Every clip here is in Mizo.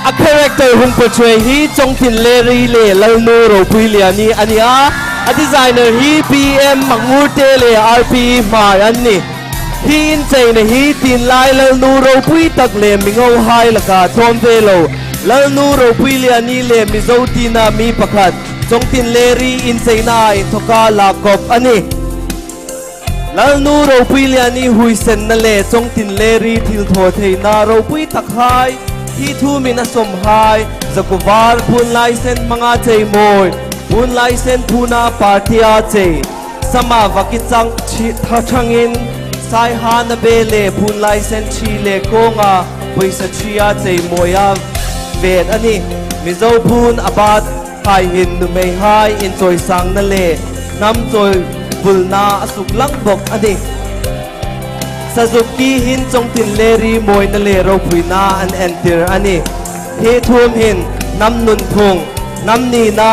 A character hung portray hi Chawngthinleri leh Lalnu Ropuiliani a ni a, a designer hi PM Mangurte leh RP Hmar an ni. Hi incheina hi tinlai Lalnu ropui tak leh mingo hai lakah tlawm ve lo. Lalnu Ropuiliani leh Mizo tina mi pakhat Chawngtinleri incheina ah inthawka lakkawp a ni. Lalnu Ropuiliani huisenna leh Chawngtinleri thil thaw theihna ropui tak hai hi thu min a sawm hai Zakuvar phun laisen hmanga chei mawi phun laisen phuna party-a chei Sama vaki chang tha thangin Saiha na be leh phun laisen thi leh kawnga pawisa thia chei mawia vet a ni. Mizo phun a bat haihin numei hai inchawisangna leh hnam chawi vulna a suk lang bawk a ni. Sazuk tihin Chawngtinleri mawina leh ropuina an entir a ni. He thum hin hnam nunphung, hnam nihna,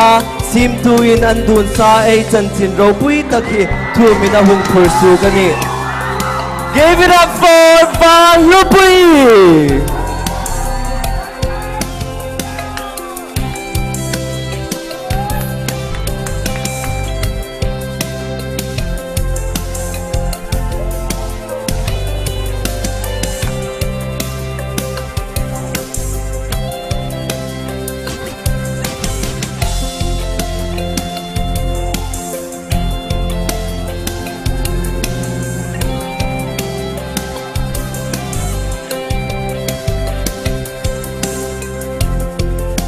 simtuin an dun sa ei chanchin ropui tak hi thumin a hung phur suk a ni. Give it up for Vahlupui!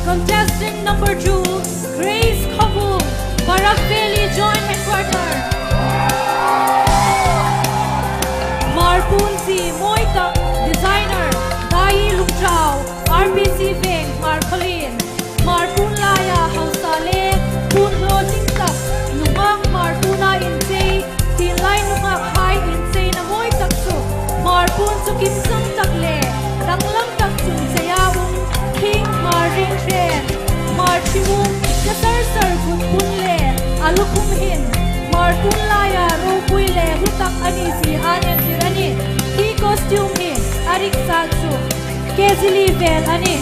Contestant number 2, Grace Khobung, Barak Valley Joint Headquarter. Marpunzi Moitak, Designer, Dai Lungchao, RPC Veng, Marcolin. Marpun Laya, Hausale, Punlo Tingtak, Nungak Marpuna Inchei, Tinlai Nungak Hai Inchei na Moitak Chu, Marpun Chu Kim Sang Tak Le, Danglam Tak Chung Cheya Um, King Maring Hren, Marchiwung, Kasar Sar Kun Pun Le, Alukum Hin, Marpun Laya, Ropui Le, Hutak Ani Si Anen Tirani, Hi Costume Hi, Arik Sa Chu, Kezili Vel Ani.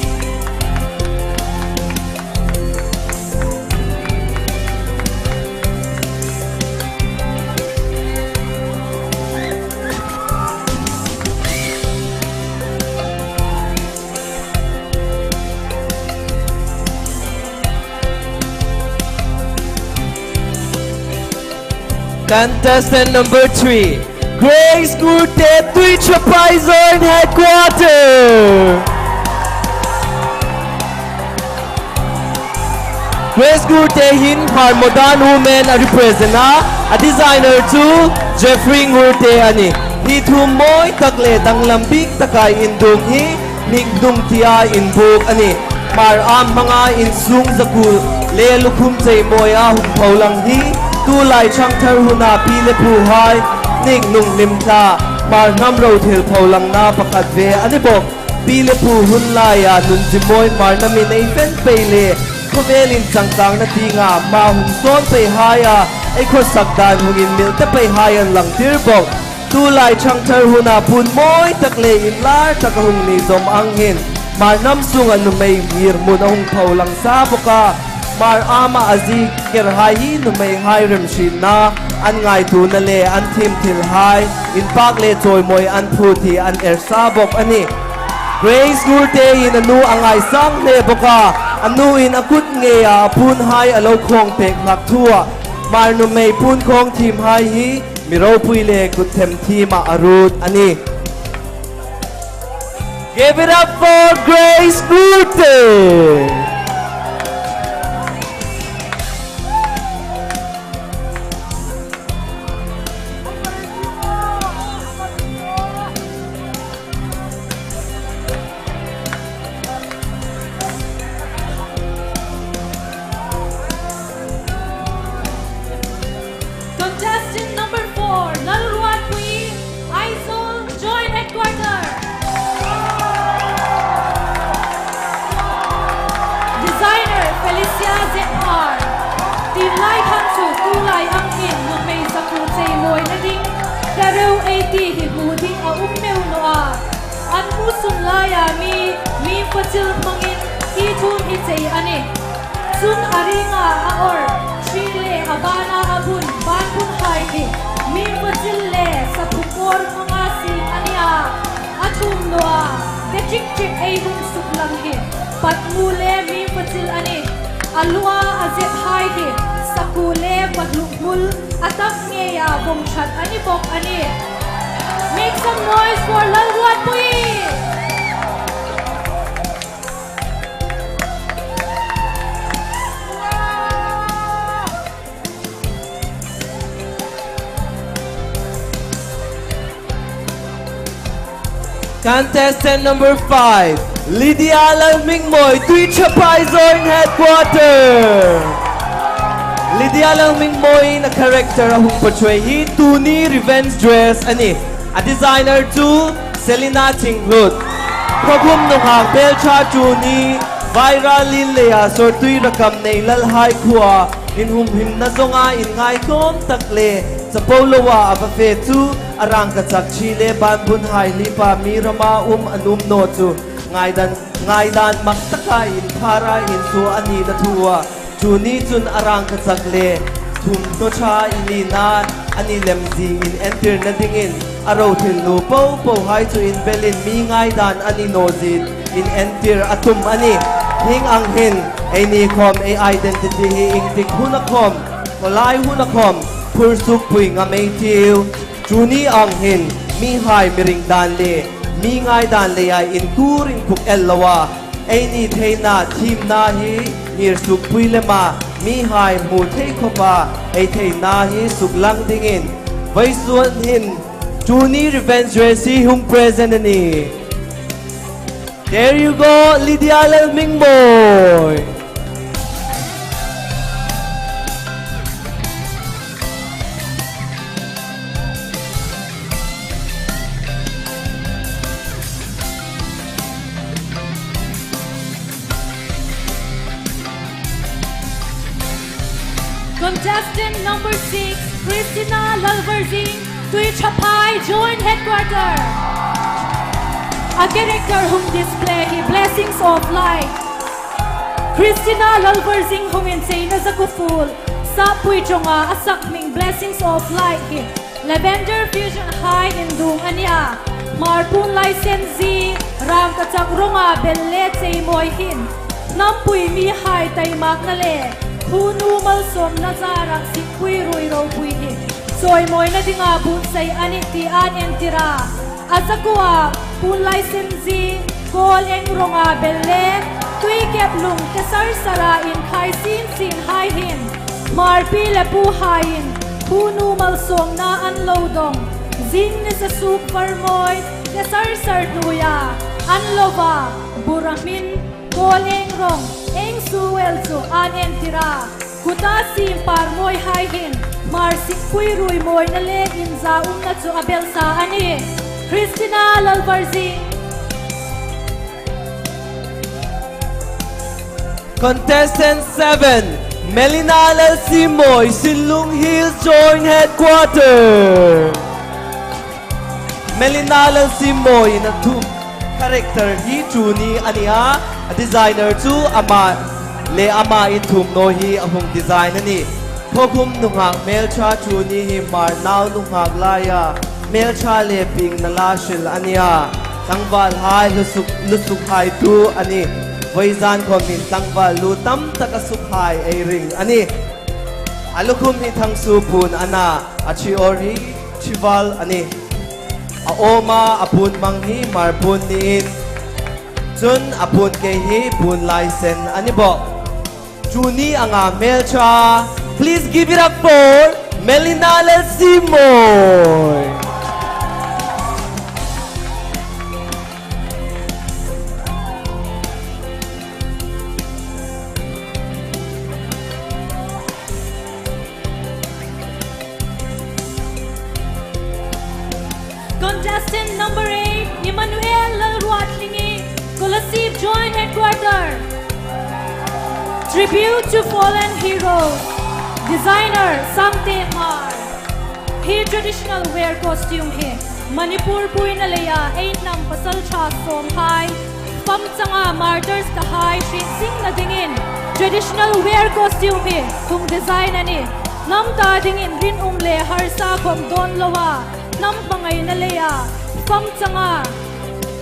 Contestant number 3, Grace Ngurte Tuichapai Zone Headquarter. Grace Ngurte hin Hmar Modern Women a represent a, a designer chu Jeffrey Ngurte ani. Hi thu mawi tak leh danglam bik taka indum hi hnikhnung tia inbuk ani. Hmar am hmanga insung zakul leh lukhum chei mawi a hung pho lang hi tu lai chang thar huna pi le phu hai hnikhnung hlim thla hmar hnam ro thil pho langna pakhat ve ani bawk. Pi le phu hun laia nun zi mawi hmar na mi nei fen pei le khawvelin changkangna tinga ma hung sawn pei hai a ei khawsak dan hungin mil te pei hai an lang tir bawk. Tu lai chang thar huna phun mawi tak leh in lar tak a hung ni zawm ang hin hmar hnam chunga nu mei hmir hmun a hung pho lang sa bawk a. Hmar ama a zi ker hai hi nu mei hai rem hrinna an ngai tuna leh an thim thil hai in pak leh chawimawi an phu thi an er sa bawk a ni. Grace Ngurte in a nu a ngaisang hle bawk a, a nu in a kut nge a a phun hai a lo khawng pek hlak thu a. Hmar nu mei phun khawng thim hai hi mi ropui leh kut them thim ah a rut a ni. Give it up for Grace Ngurte! Contestant number 4, Lalruatpui, Aizawl Joint Headquarter. Designer, Felicia ZR. Tin lai khan chu tu lai ang hin nu mei zaku chei mawi na ding tlereuh ei ti hi hmu ding a um meu no a. An mu sum laia mi mi fachil hmangin Hi thum hi chei a ni. Chun a ringa a awrh ṭhi le a bana a bun ban bun hai hi mi pachil le saphu kawr hmanga sim a nia. A thum nua te ṭik ṭik ei hung suk lang hi patmu le mi pachil a ni. A lua a zep hai hi saku le pahluh hmul a tak ngei a vawm ṭhat a ni bawk a ni. Make some noise for Lalruatpuii! Contestant number 5, Lydia Lalhmingmawii, Tuichapai Joint Headquarter. Lydia Lalhmingmawii na character a hung portray hi Tuni Revenge Dress ani. A designer chu Selina Chinghlut. Khuakhum nungak hmeltha Tuni viral lin leiah sawrtui rakam nei Lalhai khua inhumhimna zawnga inngaihtlawm tak leh chapo loa a va fe chu a rangkachak thi leh banbun hai hlipa mi rama um an um nawh chu ngaidan ngaidan mak taka inphara insuah a nihna thu a Tuni chun a rangkachak leh thumhnaw tha i lina a ni lem zing in entirna dingin a rothil nu po po hai chu in belin mi ngaidan a ni naw zit in entir a tum a ni. Hing ang hin ei ni khawm ei identity hi ingtik hun a khawm khawlai hun a khawm phur suk pui ngam ei tiu. Tuni ang hin mi hai miring dan le mi ngaidan leiah in kur in kuk el lo a. Ei ni theihna thimna hi ngir suk pui lema mi hai hmu thei khawpa ei theihna hi suk lang dingin vai suan hin Tuni Revenge Dress hi hung present a ni. There you go Lydia Lalhmingmawi. Contestant number 6, Christina Lalvarzing, Tuichapai Joint Headquarter. A character hung display hi Blessings of Light. Christina Lalvarzing hung in cheina zakuful, Sapui chunga a sak hming Blessings of Light hi Lavender Fusion High in dung a nia. Hmarpun Laisen zi rangkachak rawnga bel leh chei mawi hin hnampui mi hai taimakna leh khunu malsawmna zarah sikpui rui ropui hi chawimawina dingah buhsaih a ni tih an entir a. A zakua pun Laisen zi kawl eng rawnga bel leh tui kep lung te sar sara inkhai sin sin hai hin hmarpi leh pu haiin khunu malsawmna an lo dawng. Zing ni sa suk var mawi te sar sar hnuia an lova bura hmin kawl eng rawng eng su wel chu an entir a, kuta sim par mawi hai hin hmar sikpui rui mawina leh inza umna chu a bel sa a ni. Christina Lalvarzing. Contestant 7, Melina Lalsimawi, Sinlung Hills Joint Headquarter. Melina Lalsimawi in a thum character hi Chuni a ni a, a designer chu amah leh amah in thumnaw hi a hung design a ni. Khawkhum nuhngak hmeltha Chuni hi hmar nau nuhngak laia hmeltha leh ping na la hril a nia. Tlangval hai lusuk lusuk hai tu a ni. Vawi zan khawmin tlangval lu tam tak a suk hai ei ring a ni. A lukhum hi thangsu pun a na, a thi awr hi thival a ni. A awm a a pun mang hi mar pun niin cun a pun ke hi pun lai sen a ni bawk. Chu ni anga hmeltha. Please give it up for Melina Lalsimawi. Contestant number 8, Emmanuel Lalruatlingi, Kolasib Joint Headquarter. Tribute to Fallen Heroes. Designer Sangte Hmar. Hi traditional wear costume hi Manipur puina leia ei hnam pasaltha sawm hai. Famchanga Martyrs ka hai hrih sing na dingin traditional wear costume hi thung design a ni. Hnam ta dingin rinawm leh harsa khawm dawn lo a, hnam hmangaihna leia Famchanga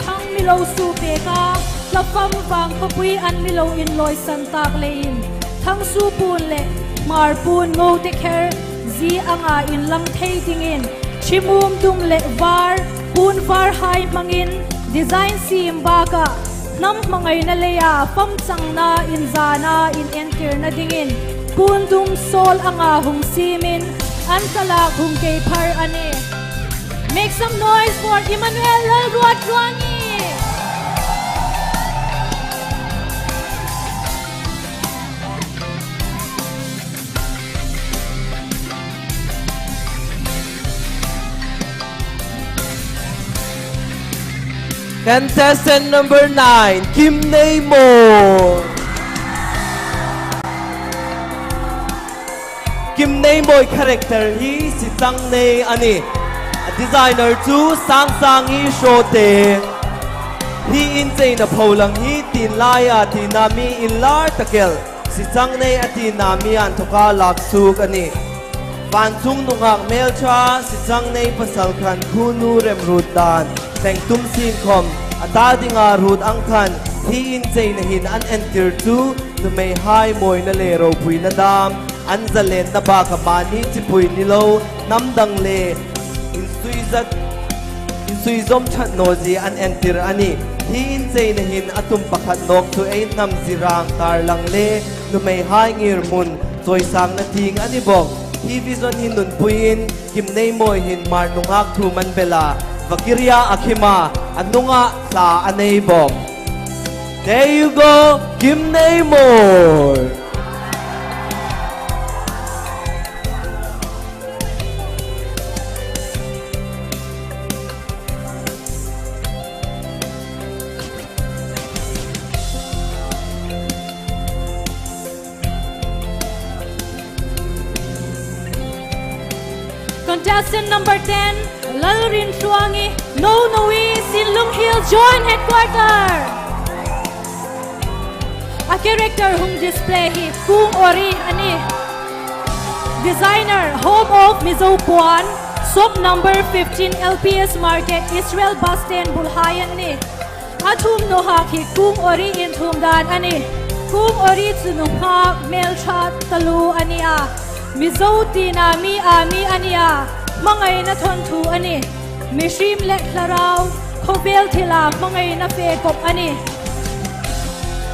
thang milo su pek a, hla fam vang khawpui an milo inlawisan tak leiin Thangsu pun leh Hmar pun ngo te kher zi anga inlang thei dingin Thimum dum leh var pun var hai hmangin design sim bakah hnam hmangaihna leia famchangna inzana inentirna dingin pun dum sawl anga hung simin an thlalak hung kei phar a ni. Make some noise for Emmanuel Lalruatruangi! Contestant number 9, Kim Neymore. Kim Neimawi character hi si chang nei a ni. A designer chu Sangsangi Hrawte. Hi incheina pholang hi tinlaia tina mi inlar takel si chang nei a tina mi an thawka lak chuk a ni. Vanchung nungak hmeltha si chang nei pasal khan khu nu rem rut dan thleng tum sin khawm a ta dinga rut ang khan hi incheina hin an entir chu Numei hai mawina leh ropuina dam an zalenna baka mahni chipui ni lo hnam dang leh insuizat insuizawm that nawzi an entir a ni. Hi incheina hin a tum pakhat nawk chu ei hnam zirang tarlang leh numei hai ngir hmun chawisangna ting a ni bawk. Hi vision hi nunpuiin kimnei mawi hin mar nunghak thu man bela Vakiria a khima a nunga hla a nei bawk. There you go, Kim Neymore. Contestant number 10, Lalrintluangi Nonoi Sinlung Hill Joint Headquarter. A character hung display hi Kung Ori ani. Designer Home of Mizo Puan, Shop number 15 LPS Market, Israel Bus Stand Bulhai ani. A thumhnaw hak hi kung awri in thum dan a ni. Kung awri chu nu hma hmeltha talu a ni a, Mizo tina mi a mi a ni a, hmangaihna thawnthu a ni. Mihrim leh thlarau khawvel thila hmangaihna fe kawp a ni.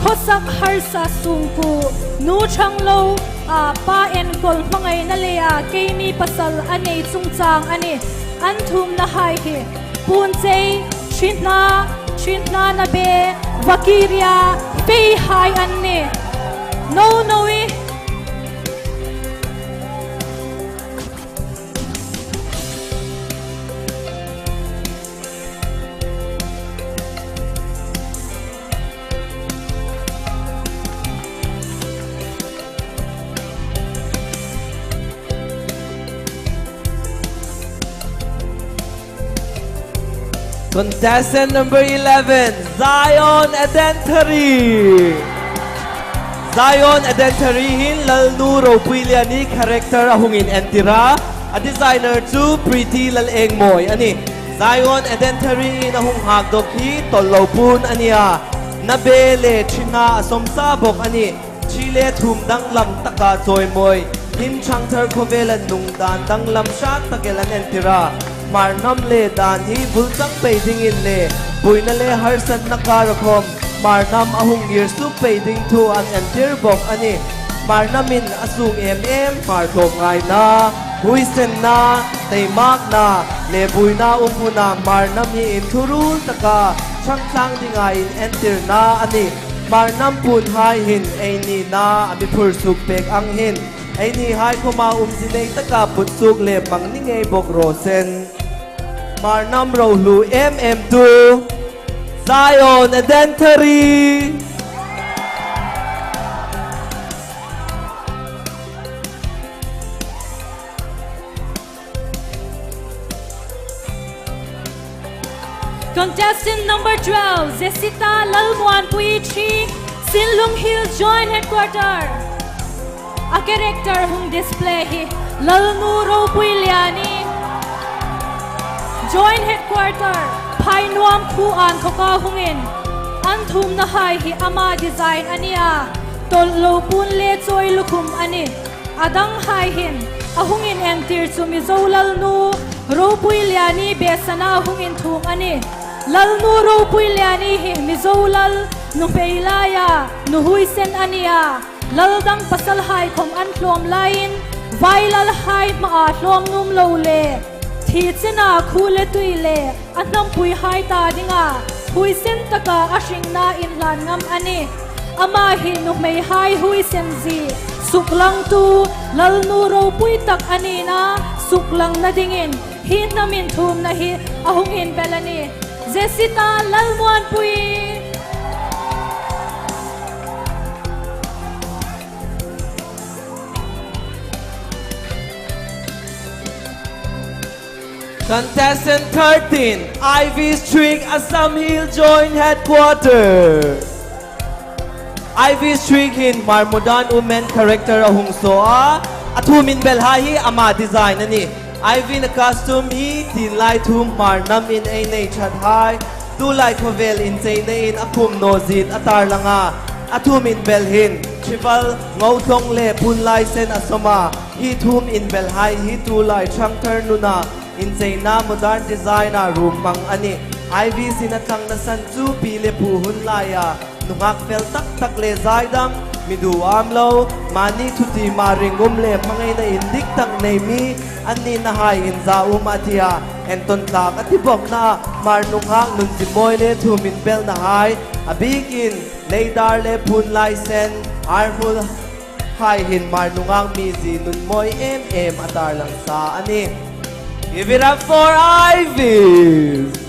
Khawsak harsa sungku nu chang lo a pa enkawl hmangaihna leh a keimi pasal a nei chungchang a ni. An thumna hai hi. Punchei, Hrinhna, Hrinhna na be, Vakiria, Fei hai an ni. No Noi. Contestant number 11, Zion Adentary. Zion Adentary hin Lalnu Ropuiliani character a hungin entira. A designer chu Pretty Lalengmoy ani. Zion Adentary in a hung hak dok hi tollo pun ania. Na be le thina asomsa bok ani. Thi le thum danglam taka chawimawi him thangthar khawvel an nung dan danglam hrat takel an entir a, hmar hnam leh dan hi bul chang pei dingin leh puina leh harsatna kar a khawm hmar hnam a hung ngir sup pei ding thu an entir bawk a ni. Hmar hnamin a sung em em hmar tlawm ngaina, huisenna, teimakna leh buina um huna hmar hnam hi inthurul taka changtlang dinga in entirna a ni. Hmar hnam pun hai hin ei ni na a mi phur suk pek ang hin. Ei ni hai khawma umzi nei taka put suk leh mang ni ngei bawk rawh sen. Hmar hnam rohlu em em tu Zion Adentary. Contestant number 12, Jesita Lalmuanpuii Chhing, Sinlung Hill Joint Headquarter. A character hung display hi Lalnu Ropuiliani, Joint Headquarter, Phainuam khu an thawka hungin an thumna hai hi ama design a nia, tawlh lo pun le chawi lukhum a ni. A dang hai hin a hungin entir chu Mizo Lalnu Ropuiliani behsana hungin thum a ni. Lalnu Ropuiliani hi Mizo Lal Nuhmei laia Nuhuisen a nia. Laldang pasal haikhawm an hlawm laiin vai lal hai hmaah hlawm num lo le thi chinah khu le tui le a hnampui hai ta dingah huisen taka a hringna inhlan ngam a ni. Amah hi nuhmei hai huisen zi suk langtu Lalnu ropui tak a nihna suk langna dingin hi hnamin thumna hi a hung inbel a ni. Jesita Lalmuanpui. Contestant 13, Ivy Street, Assam Hill Joint Headquarter. Ivy Street hin Hmar Modern Women character a hung so a, a thum in bel ha hi ama design a ni. Ivy na costume hi tin lai thum Hmar nam in ei nei that hai. Tulai khawvel incheina in a khum nawzit a tarlang a, a thum inbel hin Thrival, Ngotlawng leh Phunlai sen a sawm a, hi thum inbel hai hi tulai hrangthar nuna incheina modern design ah rum hmang a ni. Ivy sin a tlang nasan chu pi le pu hun laia nungak fel tak tak leh zaidam, mi duham lo, mahni thuti mah ringum leh hmangaihna in dik tak nei mi an nihna hai in za um a ti a. Entawn tlak a ti bawk na hmar nunghak nun chi mawi leh thu min bel na hai a bik in leidar leh phun lai sen ar hmul hai hin hmar nunghak mi zi nun mawi em em a tar lang sa a ni. Give it up for Ivies!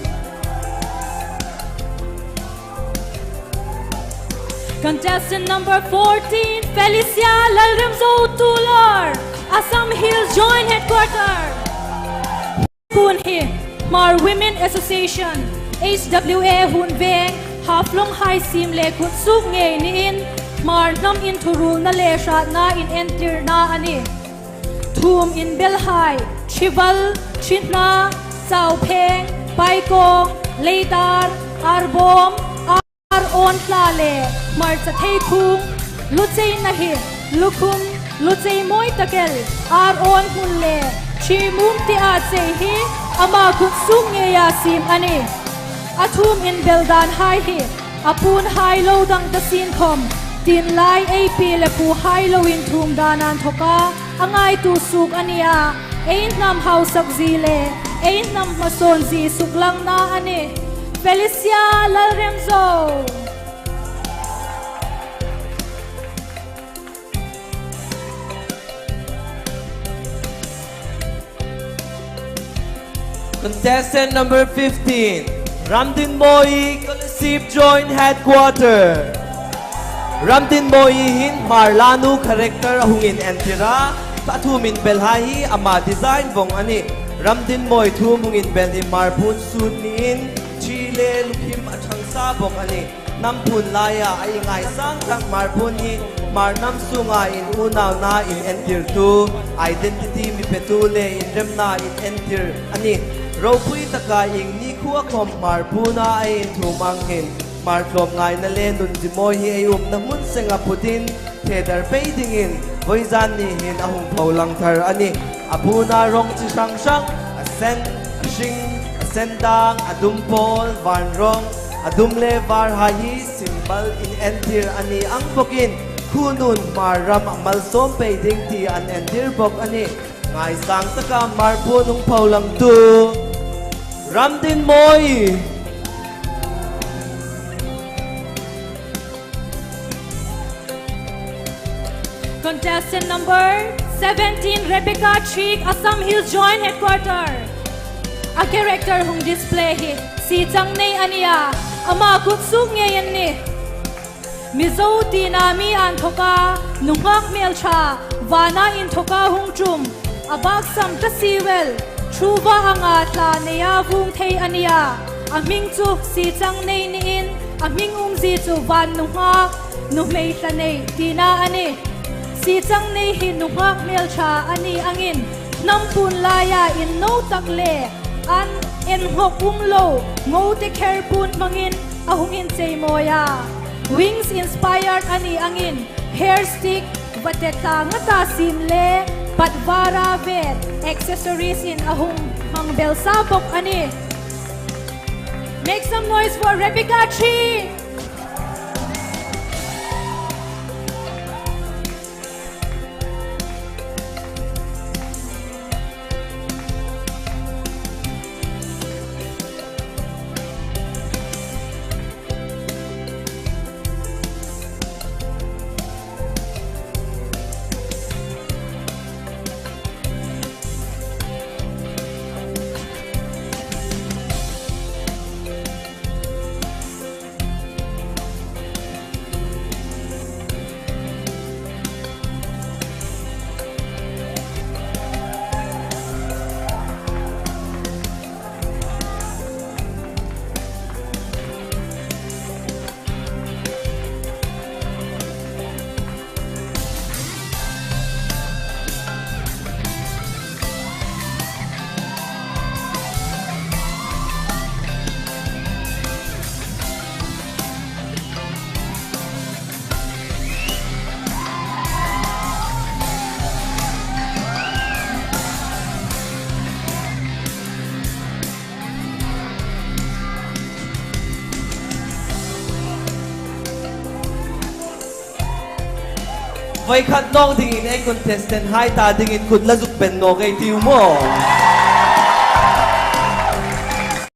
Contestant number 14, Felicia Lalremzo Tular, Assam Hills Joint Headquarter. Hun hi Hmar Women Association, HWA, hun veng Haflong High Sim leh kut suk ngei niin Hmar hnam inthurulna leh hratna inentirna a ni. Thum inbelhai, Thrival, Thrihna, Chaupheng, Paikawng, Leidar, Arbawm, Ar awn tla leh hmarcha thei khung, Lucheina hi lukhum, luchei mawi takel, ar awn hmun leh thi mum te ah chei hi ama kut suk ngeia sim a ni. A thum in bel dan hai hi a pun hai lo dang ta sin khawm, tin lai ei pi le pu hai lo in thum dan an thawk a, a ngaitu suk a nia, ei hnam hausak zi leh ei hnam hmasawn zi suk langna a ni. Felicia Lalremzo. Contestant number 15, Ramdinmawii Kolasib Joint Headquarter. Ramdinmawii hin Hmar Lanu character a hungin entir a, pathumin belhai hi ama design vawng a ni. Ramdinmawii thum hungin bel hi Hmar phun Sun niin thi le lukhim a thang sa bawk a ni. Hnam phun laia a i ngaisang tak Hmar phun hi Hmar hnam chunga in unauna in entirtu, identity mi petu leh inremna in entir a ni. Ropui taka ing nikhua khawm Hmar phuna a inthum ang hin Hmar tlawm ngaina leh nun zimawi hi ei umna hmun senga phutin thedar pei dingin vawizan ni hin a hung pho lang thar a ni. A phuna rawng chi hrang hrang, a sen, a hring, a sen dang, a dum pawl, van rawng, a dum leh var ha hi symbol in entir a ni ang bawkin khu nun Hmar ram a malsawm pei ding tih an entir bawk a ni. Ngaisang taka Hmar phu nung pho langtu Ramdinmawi. Contestant number 17 Rebecca Cheek Assam Hills Joint Headquarter. A character hung display hi si chang nei ania ama kut suk ngei an ni. Mizo tina mi an thoka nungak mel tha vana in thoka hung tum abak sam ta siwel thuwa anga tla neya vung thei ania. A hming chu si chang nei niin a hming umzi chu van nu nghak, nu hmei tla nei tihna a ni. Si chang nei hi nu nghak hmeltha a ni angin hnam pun laia in no tak leh an en nghawk um lo ngo te kher pun hmangin a hung in chei mawi a. Wings inspired a ni angin hair stick, vate tla ngata sim leh pat vara vel accessories in a hung hmang bel sa bawk a ni. Make some noise for Rebecca Tree! Voi khat nong ding in ei contestant hai ta ding in kut la zuk pen no kei tiu mo.